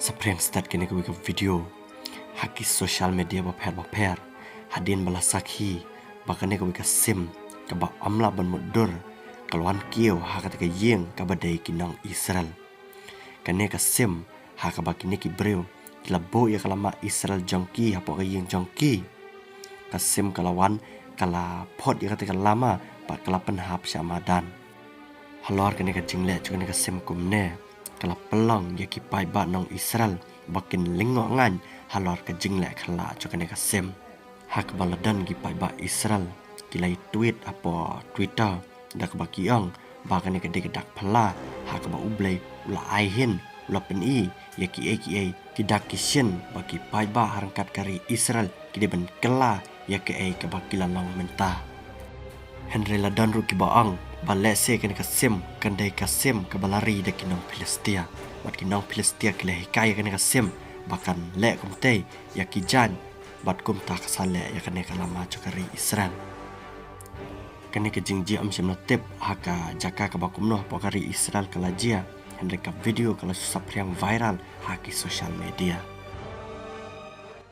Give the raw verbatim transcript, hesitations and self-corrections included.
Pyrshang start kane kawei ka video ha ki social media bapher bapher hadien ba la sakhi ba kane kawei ka sim kaba ym lah ban mutdur ka la wan kiew ha kata ka ïing kaba dei ki nong Israel. Kane ka sim ha kaba kine ki briew ki la buh ïa ka lama Israel jong ki hapoh ka ïing jong ki. Ka sim ka la wan ka la phot ïa kata ka lama bad ka la pynhap sha madan. Halor kane ka jingleh jong kane ka sim kumne ka la pynlong ïa ki paidbah nong Israel ba kin lyngngoh ngaiñ halor ka jingleh khlad jong kane ka sim. Ha kaba la don ki paidbah Israel ki la ïa tweet hapoh Twitter da kaba ki ong ba kane ka dei ka dak phylla ha kaba U Blei u la ai hin, u la pyni ïa kiei kiei ki dak ki shin ba ki paidbah ha ryngkat ka ri Israel ki dei ban kylla ïa kaei kaba ki la long mynta. Hynrei la don ruh kiba ong ba lehse kane ka sim kan dei ka sim kaba la ri da ki nong Philistia. Bad ki nong Philistia ki la hikai ïa kane ka sim ba kan leh kumtei ïa ki jaiñ bad kumta ka sa leh ïa kane ka lama jong ka ri Israel. Kane ka jingjia ym shym la tip ha ka jaka kaba kumno hapoh ka ri Israel ka la jia, hynrei ka video ka la shu saphriang viral ha ki social media.